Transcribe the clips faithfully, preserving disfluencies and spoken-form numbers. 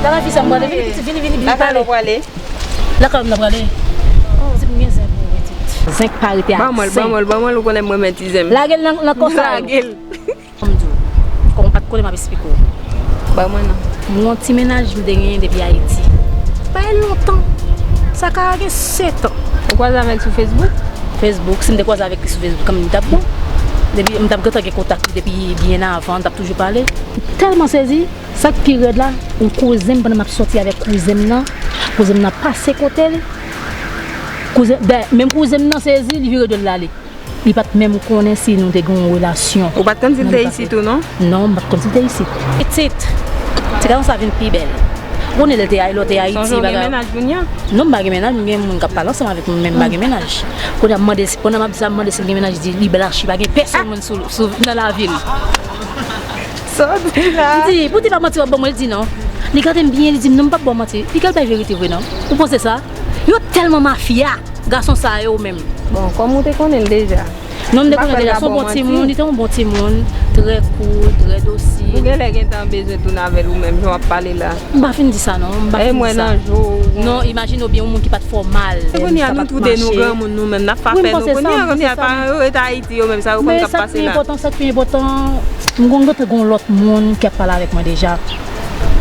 Nan lavi sa m prale, vini pitit, vini, vini, vini. Lakay ou prale? Lakay m nan prale. Ti m gen zen pou ou, pitit. Zen k pa rete a zen. Ban mwen l, ban mwen l, ban mwen l, ou konnen m renmen ti zen m. Lage l nan, nan kò sa yo. Lage l. Fò m di w, kòm ou pa t konnen, m ap esplike w. Ban mwen non. M gen yon ti mennaj m te genyen depi Ayiti. Bagay lontan. Sa ka gen sèt an. Ou kwaze avè l sou Facebook? Facebook, si m te kwaze avèk li sou Facebook, kanmenm li t ap bon. Depi, m t ap gentan gen kontak li depi byen avan, n t ap toujou pale. M tèlman sezi, sa k pi rèd la, yon kouzen m, pandan m ap sòti avèk kouzen m nan, kouzen m nan pase kote l. Kouzen, dayè, menm kouzen m nan sezi, li vire do l l ale. Li pa t menm konnen si nou te gen yon relasyon. Ou pa t konn si l te isit ou non? Non, m pa t konn si l te isit. Pitit, ti gason sa vin pi bèl. Ou konnen lè l te, lè w te Ayiti, bagay. Sonje w gen mennaj kounye a? Non, m pa gen mennaj, m gen moun k ap pale ansanm avèk mwen, men m pa gen mennaj. Kounye a, m mande si, pandan m ap di sa, m mande si l gen mennaj, li di li blachi, pa gen pèsonn moun sou, sou, nan lavi l. Sa w di la? M di, pou w di pa manti w ap ban mwen, li di non. Li gade m byen, li di m non, m p ap ba w manti. Piga l bay verite vre non. Ou panse sa? Yo tèlman mafya, gason sa yo menm. Bon, kòm ou te konnen l deja. Non, m te konnen deja, se yon bon timoun, li te yon bon timoun, trè cool, trè dosil. Ou genlè gentan bezwen tounen avè l ou menm, jan w ap pale la. M pa fin di sa non, m pa fin di sa. E mwen nan jou. Non, imajine w byen yon moun ki pa t fè w mal. Se kounye a nou tou de nou granmoun nou menm, n ap fè afè nou. Kounye a, kounye a, paran yo ret Ayiti yo menm, sa yo konn k ap pase la. Men sa k pi enpòtan, sa k pi enpòtan, m gon gentan gon lòt moun k ap pale avèk mwen deja.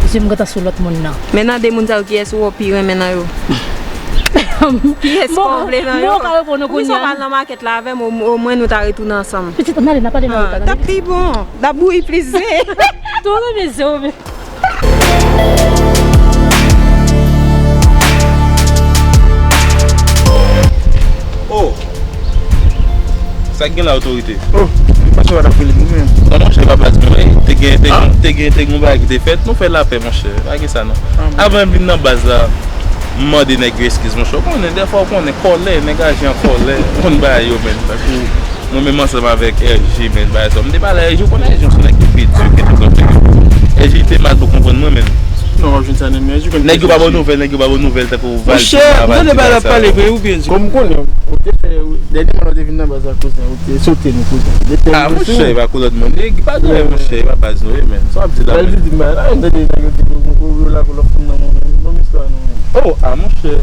Mesye m gentan sou lòt moun nan. Men nan de moun sa yo, kiyès ou wè w pi renmen nan yo? Kiyès ke w vle nan yo? Bon, bon, ka reponn ou kounye a. Poukisa w pa al nan makèt la avè m, o-, omwen nou ta retounen ansanm. Pitit, ann ale, n ap pale nan wout la, tande. Ah, t ap pi bon. N ap bouyi plis zen. Tou renmen zen w menm. Oh! Sa k gen la, otorite? Oh, li panse w pa t ap rele m, wi, men. Non, monchè, pa plas mwen, te gen, te gen, te gen, te gen yon bagay ki te fèt, nou fè lapè, monchè, pa gen sa, non. Avan m vin nan baz la, m mande nèg yo eskiz, monchè. Ou konnen, dèfwa, ou konnen, kòlè, nèg aji an kòlè, ou konn bagay yo, men. Tankou, mwen menm ansanm avèk R J, men, bagay sa, m te pale a R J, ou konnen R J, se yon nèg ki pi di ke tout lòt nèg yo. R J te mal pou konprann mwen, men. Non, w ap jwenn sa nan men R J, ou konn. Nèg yo pa ba w nouvèl, nèg yo pa ba w nouvèl, tankou Valdi, Valdi, bagay sa yo. Monchè, nou te pale ap pale vre, ou byen di. Kòm ou konnen, ou te fè, dènyèman lè w te vin nan baz la, kouzen, ou te sote nou, kouzen. Ah, monchè, e pa kou lòt moun. E pa de, monchè, e pa baz nou ye, men. Sa w ap di la, men? Valdi di m bagay la, m tande nèg yo di yo, yo, yo la kou lòt fanm nan, men, men, men, men, men. Oh, ah, monchè.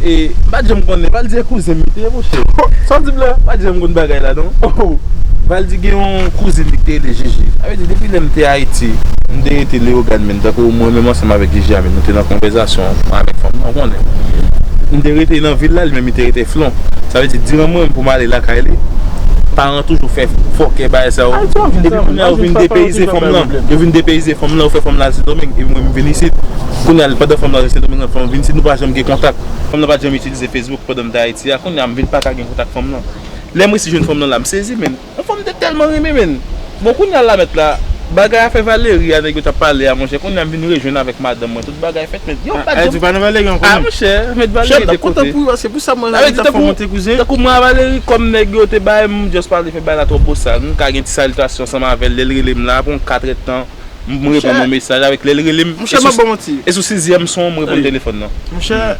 E, m pa t janm konnen, Valdi e kouzen m te ye, monchè. Sa w di m la? M pa t janm konn bagay la, non. Oh. Valdi gen yon kouzin li ki te rele Jiji. Sa vle di, depi lè m te Ayiti, m te rete Leyogàn, men, tankou mwen menm ansanm avèk Jiji a, men, nou te nan konvèsasyon avèk fanm nan, ou konnen. M te rete nan vil la, li menm li te rete Flon. Sa vle di, diran mwen pou m ale lakay li, paran toujou fè fòkè bagay sa yo. Epi kounye a, yo vin depeyize fanm nan. Yo vin depeyize fanm nan, yo fè fanm nan al Sendomeng, epi mwen, m vin isit. Kounye a, pandan fanm nan al Sendomeng, fanm nan vin isit, nou pa janm gen kontak. Fanm nan pa t janm itilize Facebook pandan m te Ayiti a. Kounye a, m vin pa ka gen kontak fanm nan. Lè m resi jwenn fanm nan la, m sezi, men. Yon fanm m te tèlman renmen, men. Bon, kounye a la, mèt la, bagay afè Valérie a, nèg yo t ap pale a, monchè, kounye a m vin rejwenn avèk madanm mwen, tout bagay fèt, men yo pa janm. Ah, pa nan Valérie ankò, non? Ah, monchè, mèt Valérie de kote? Sa vle di, tankou mwen a Valérie, kòm nèg yo te bay m, just pale fè bagay la twò bosal, m ka gen ti salitasyon ansanm avè l, lè l rele m la, apre yon katrèdtan, m reponn yon mesaj avèk lè l rele m. Monchè, m ap ba w manti. E sou sizyèm son, m reponn telefòn nan. Monchè,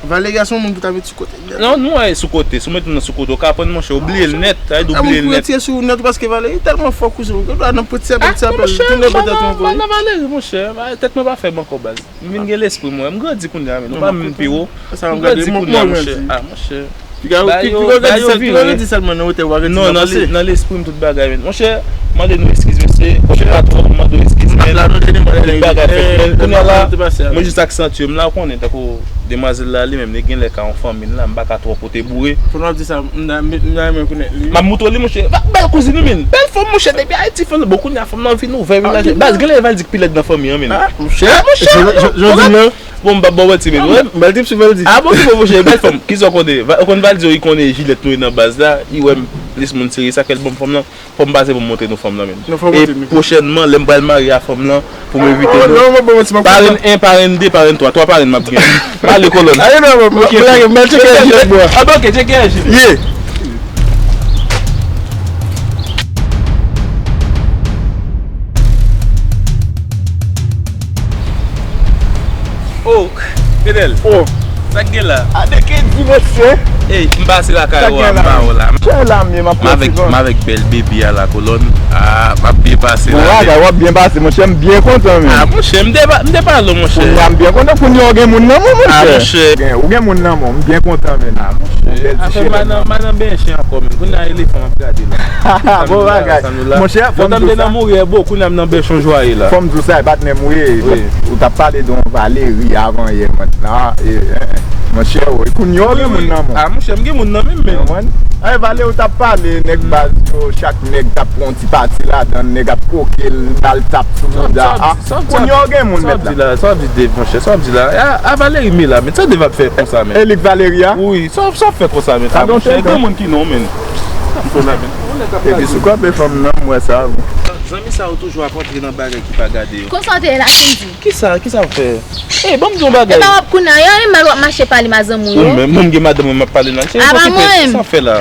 Valérie a se yon moun ki t ap met sou kote nèt. Non, nou wè sou kote, si w met moun nan sou kote, ou ka prann, monchè, ou bliye l nèt, sa vle di ou bliye l nèt. Ou retire sou nèt ou paske Valérie tèlman fò kouzen, ou gen dwa nan pran ti apèl, ti apèl, tounen pran tèt ou ankò, wi. Ah, non, monchè, pa nan Valérie, monchè, tèt mwen pa fè m ankò, baz. M vin gen lespri mwen, m grandi kounye a, men, ou pa menm pi wo. M grandi kounye a, monchè. Ah, monchè. Piga yo, piga yo redi sèlman nan wotè ou pa redi nan panse. Non, nan lespri m tout bagay, men. Monchè, mande nou eskiz, mesye. Monchè, patwon, mande w eskiz, men. Tout bagay fèt, men. Kounye a la, mwen jis aksantye m la, ou konnen, tankou demwazèl la, li menm, li genlè ka yon fanmi l la, m pa ka twò pote boure. Fò n ap di sa, m ta, m ta renmen rekonèt li. M ap moutre w li, monchè. Ba, bèl kouzin ou, men. Bèl fanm, monchè, depi Ayiti, fanm nan, bon, kounye a, fanm nan vin ouvè, vin lajè. Baz, genlè Valdi k pi lèd nan fanmi an, men. Ah, monchè, monchè, jodi la. Bon, m p ap ba w manti, men, wi. M al di m sou Valdi. Ah, bon, bon, monchè, bèl fanm. Kisa w konnen? Ou konn Valdi, wi, konnen jilèt nou ye nan baz la, li wè m plis moun serye, sa k fè l ban m fanm nan. Fò m pase pou m montre nou fanm nan, men. E pwochènman, lè m pral marye a fanm nan, pou m envite nou. Parenn en, parenn de, parenn twa. Twa parenn m ap gen. M ale kolòn. Ale non, m lage, m al tcheke jilèt bwa. Ah, ok, tcheke jilèt. Ye. Oh, Fidel. Oh. Sa k gen la? A de ke di mesye. Ey, m pase lakay ou a, m ba ou la. Chè la m ye, m ap pran ti van. M avèk bèl baby a la kolòn. Ah, m ap byen pase la. Bon bagay, w ap byen pase, monchè, m byen kontan, men. Ah, monchè, m te pa, m te pale w, monchè. Kounye a m byen kontan, kounye a w gen moun nan men w, monchè. Ah, monchè. Gen, ou gen moun nan men w, m byen kontan, men. Ah, monchè. Afè madan, madan bèche ankò, men. Kounye a elefan m ap gade la. Bon bagay. Monchè, fò m di w sa. Lontan m te nan mouri, e bo, kounye a m nan bèche yon jwaye la. Fò m di w sa, e patnè m ou ye. Wi. Ou t ap pale de yon Valérie avan yè, mwen. Ah, e, e, e. Monchè, wi. Kounye a w gen moun nan men w. Ah, monchè, m gen moun nan men m, men. Konprann? Ay, Valérie, ou t ap pale, nèg baz yo, chak nèg t ap pran yon ti pati ladan, nèg ap koke l, ba l tap sou bouda. Ah, kounye a w gen moun, mèt la. Sa w ap di la, sa w ap di Dave, monchè, sa w ap di la. A, a Valérie, men la, men sa Dave ap fè konsa, men. E li k Valérie a? Wi, sa, sa w ap fè konsa, men. Sa, monchè, granmoun ki non, men. Sa m fè la, men. Epi sou kanpe fanm nan, m wè sa, wi. Zanmi sa yo toujou ap antre nan bagay ki pa gade yo. Konsa w te ye la, Kendy. Kisa, kisa w fè? Ey, ban m di yon bagay. Epa w ap kounye a, e mal w ap mache pale ma zanmi w yo. Ou menm, mwen m gen madanm mwen m ap pale nan. Cheri, sa w fè la?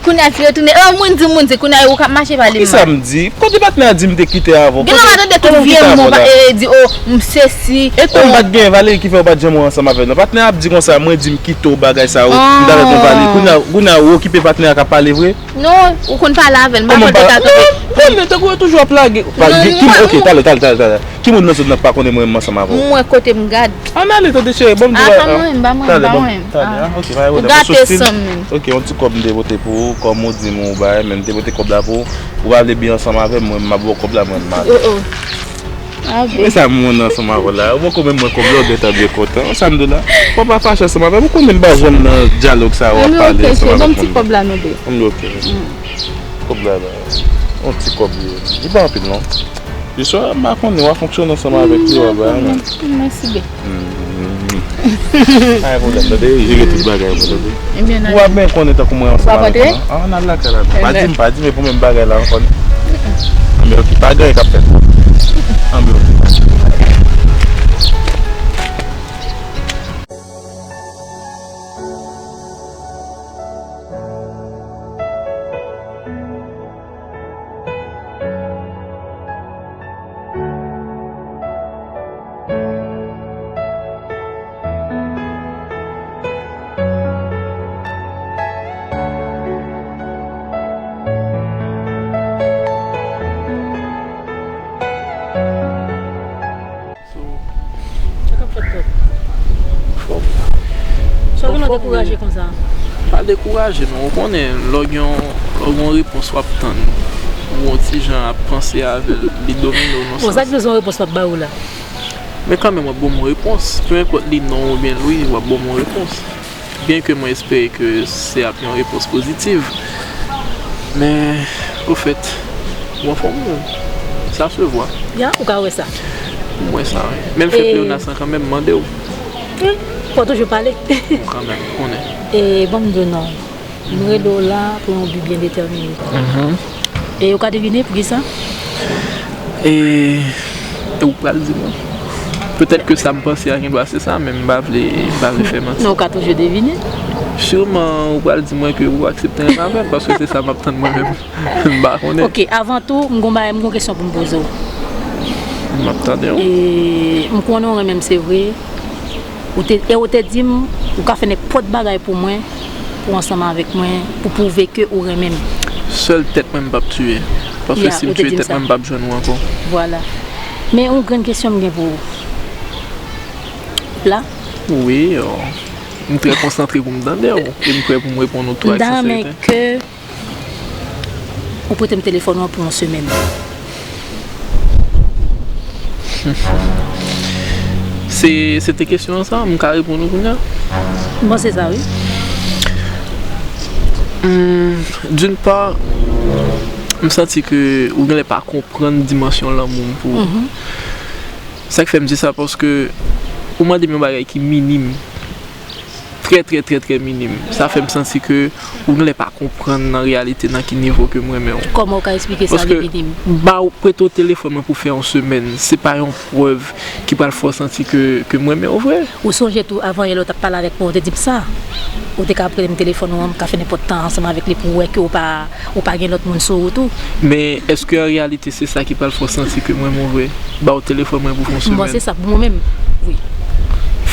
Kounye a ti retounen. Oh, moun di, moun di, kounye a ou k ap mache pale mal. Kisa m di? Kote patnè a di m te kite avè w? Gen lè w pa tande tout vye mo, e, di, oh, m sesi. E tann m pa t gen Valérie ki fè w pa t janm wè ansanm avè l non. Patnè a ap di konsa, mwen di m kite w bagay sa yo, m t avèk yon Valérie. Kounye a, kounye a ou okipe patnè a k ap pale vre? Non, ou konn pale avè l, m pa konn de ka kanpe. Non, non, tankou yo toujou ap lage. Pa gen, ki, ok, talè, talè, talè, talè. Ki moun nan zòn nan k pa konnen mwen menm ansanm avè w? Mwen kote m gad. Ann ale tande cheri, ban m di w. Ah, pa mwen menm, pa mwen menm, pa mwen menm. Talè, ah, ok, pa gen pwoblèm. Ou gate san mil. Ok, yon ti kòb m te pote pou ou, kòm ou di m ou bay, men m te pote kòb la pou ou. Ou pa vle byen ansanm avè m, mwen m ap ba w kòb la, mwen m ale. Oh, oh. Ah, ok. Men sa moun ansanm avè w la, ou poko menm mwen kòb la, ou gentan byen kontan. Sa m di w la, fò w pa fache ansanm avè m, ou konnen m pa janm nan dyalòg sa yo ap pale ansanm avèk moun. Ban m ti kòb la, nou de. M di ok. Kòb la la, yon ti kòb li ye. Li pa anpil non. Jiswa, m pa konnen, w a fonksyone ansanm avèk li, w a bay, men. Mèsi, bebe. Pa gen pwoblèm, tande, jere tout bagay mwen, tande. Ou ap byen konnen tankou mwen ansanm avèk ou non. An, n al lakay la. Pa di m, pa di m, e pou menm bagay la ankò non. Anben, ok, pa gen anyen k ap fèt. Anben, ok. So, sa k ap fèt, Top? Fòm. Sa w gen lè w dekouraje konsa? Pa dekouraje, men ou konnen, lè w gen yon, lè w gen yon repons w ap tann, ou yon ti jan ap panse avè l, li domine w nan sans. Bon, sa k bezwen yon repons m ap ba ou la? Men kanmenm, w ap ban m yon repons. Peu importe li non oubyen l wi, w ap ban m yon repons. Byen ke mwen espere ke se ap yon repons pozitiv. Men, ofèt, ou anfòm ou menm? Sa se vwa. Ya, ou ka wè sa. M wè sa, wi. Men m fè pleyonas lan kanmenm, m mande w. Fò w toujou pale. Bon, kanmenm, ou konnen. E, ban m di w non. M rele w la pou yon bi byen detèmine. E ou ka devine poukisa? E, e ou pral di mwen. Petèt ke sa m panse a gen dwa se sa, men m pa vle, m pa vle fè manti. Men ou ka toujou devine. Siman, ou pral di mwen ke ou aksepte renmen avè m, paske se sa m ap tann mwen menm. M pa konnen. Ok, avan tou, m gon bagay, m gon kesyon pou m poze w. M ap tande w. E, m konnen w renmen m, se vre. Ou te, e ou te di m, ou ka fè nenpòt bagay pou mwen, pou ansanm avèk mwen, pou pwouve ke ou renmen m. Sèl tèt mwen m p ap tiye. Paske si m tiye tèt mwen, m p ap jwenn ou ankò. Vwala. Men yon grenn kesyon m gen pou ou. Ou la? Wi, oh. M trè konsantre pou m tande w. E m prè pou m reponn ou tou ak sanserite. M ta renmen ke ou prete m telefòn ou an pou yon semèn. Se, se te kesyon an sa, m ka reponn ou kounye a? M panse sa, wi. Hmm, d'une part, m santi ke ou genlè pa konprann dimansyon lanmou m pou ou. Sa k fè m di sa, paske ou mande m yon bagay ki minim. Trè, trè, trè, trè minim. Sa fè m santi ke ou genlè pa konprann nan reyalite nan ki nivo ke m renmen w. Kòman w ka eksplike sa, li minim? Paske ba w, prete w telefòn mwen pou fè yon semèn, se pa yon prèv ki pral fè w santi ke, ke m renmen w vre. Ou sonje tou, avan yè lè w t ap pale avèk mwen, ou te di m sa. Ou te ka prete m telefòn ou an, m ka fè nenpòt tan ansanm avèk li pou w wè ke w pa Ou pa gen lòt moun sou ou tou. Men, èske an reyalite se sa ki pral fè w santi ke m renmen w vre? Ba w telefòn mwen pou fè yon semèn. M panse sa pou mwen menm, wi.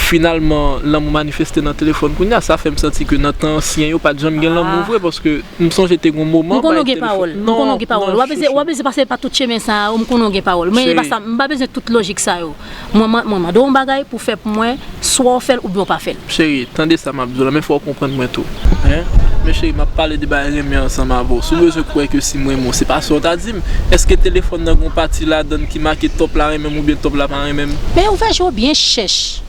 Finalman, lanmou manifeste nan telefòn kounye a, sa fè m santi ke nan tan ansyen yo, pa t janm gen lanmou vre, paske m sonje te gon moman. M konnen w gen pawòl. M konnen w gen pawòl. W ap bezwen, w ap bezwen pase pa tout chemen sa yo, m konnen w gen pawòl. Men e pa sa, m pa bezwen tout lojik sa yo. Mwen, mwen, mwen mande w yon bagay pou w fè pou mwen, swa w fè l oubyen w pa fè l. Cheri, tande sa m ap di w la, men fò w konprann mwen tou. Hein? Men cheri, m ap pale de bagay renmen ansanm avè w. Si w bezwen kwè ke si m renmen w, se pa sa w ta di m. Èske telefòn nan gon pati ladan l ki make top la renmen m oubyen top la pa renmen m? Men ou fè je w byen chèch.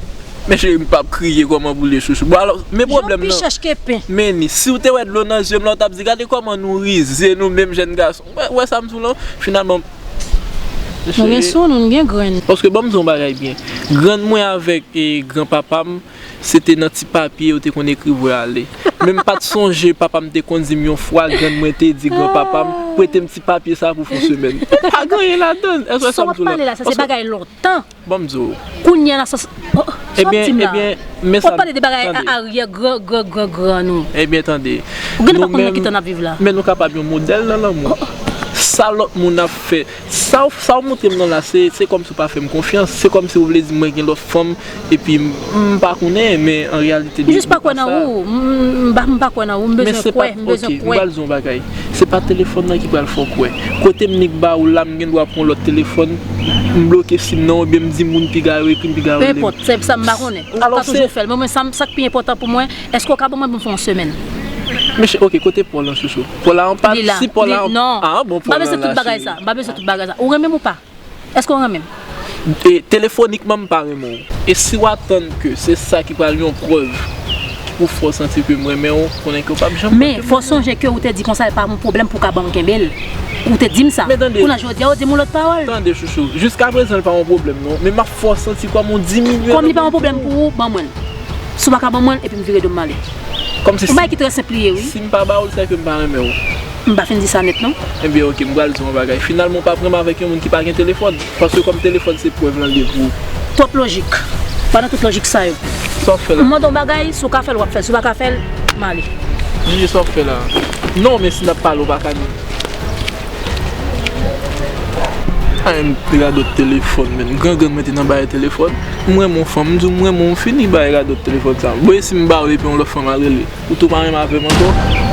Men cheri, m p ap kriye kòman boule chouchou. Bon, alò, men pwoblèm nan. Jan w pi chèch ke pen. Men ni, si w te wè dlo nan zye m la, w t ap di, "Gade kòman nou rize, nou menm jèn gason." Wè, wè sa m di w lan? Finalman, nou gen sou nou, nou gen grenn. Paske ban m di yon bagay byen. Grann mwen avèk e, granpapa m, se te nan ti papye yo te konn ekri vwè ale. Men m pa t sonje papa m te konn di m yon fwa, grann mwen te di granpapa m, "Prete m ti papye sa pou fon semèn." Pa gen anyen ladan l. Èske sa w ap pale la, sa se bagay lontan. Ban m di w. Kounye a la, sa, sa w ap di m la? W ap pale de bagay aryè gran, gran, gran, gran nou. Ebyen, tande. Ou genlè pa konn nan ki tan n ap viv la. Men nou kapab yon modèl nan lanmou. Sa lòt moun ap fè, sa w, sa w montre m nan la, se, se kòmsi w pa fè m konfyans. Se kòmsi w vle di mwen gen lòt fanm, epi m, m pa konnen, men an reyalite, m jis pa kwè nan ou. M, m pa, m pa kwè nan ou. M bezwen kwè, m bezwen kwè. M pral di w yon bagay. Se pa telefòn nan ki pral fè w kwè. Kote m nik ba ou la, m gen dwa pran lòt telefòn, m bloke sim nan, oubyen m di moun piga yo ekri m, piga yo rele m. Pe enpòt, se sa m pa konnen. Ou ka toujou fè l. Men mwen, sa, sa k pi enpòtan pou mwen, èske w ka ban mwen pou m fè yon semèn? Mesye, ok, kote Pòl an, chouchou? Pòl la an pa, si Pòl la an, ah, bon, Pòl la la, cheri. M pa bezwen tout bagay sa. M pa bezwen tout bagay sa. Ou renmen m ou pa? Èske w renmen m? E telefonikman, m pa renmen w. E si w atann ke se sa ki pral yon prèv ki pou fè w santi ke m renmen w, konnen ke w p ap janm. Men, fò w sonje ke ou te di konsa, e pa yon pwoblèm pou w ka ban m kenbe l. Ou te di m sa. Men tande. Kounye a, jodi a, ou di m yon lòt pawòl. Tande, chouchou. Jiskaprezan, li pa yon pwoblèm, non. Men m ap fè w santi kòm yon diminye. Kòm li pa yon pwoblèm pou ou, ban mwen l. Si w pa ka ban mwen l, epi m vire do m ale. Kòmsi yon bagay ki trè senp li ye, wi. Si m pa ba w l, se ke m pa renmen w. M pa fin di sa nèt, non. Ebyen, ok, m pral di w yon bagay. Finalman, w p ap renmen avèk yon moun ki pa gen telefòn. Paske kòm telefòn se prèv lan li ye pou ou. Twòp lojik. Pa nan tout lojik sa yo. Sa w ap fè la? M mande w yon bagay, si w ka fè l, w ap fè l. Si w pa ka fè l, m ale. Jiji, sa w ap fè la? Non, men si n ap pale, w pa ka di. Ay, m radòt telefòn, menn. Gran grann mwen te nan bagay telefòn. M renmen yon fanm, m di w, m renmen w, m fini bagay radòt telefòn sa. Bon, e si m ba w l epi yon lòt fanm al rele? Ou tou pa menm avè m ankò.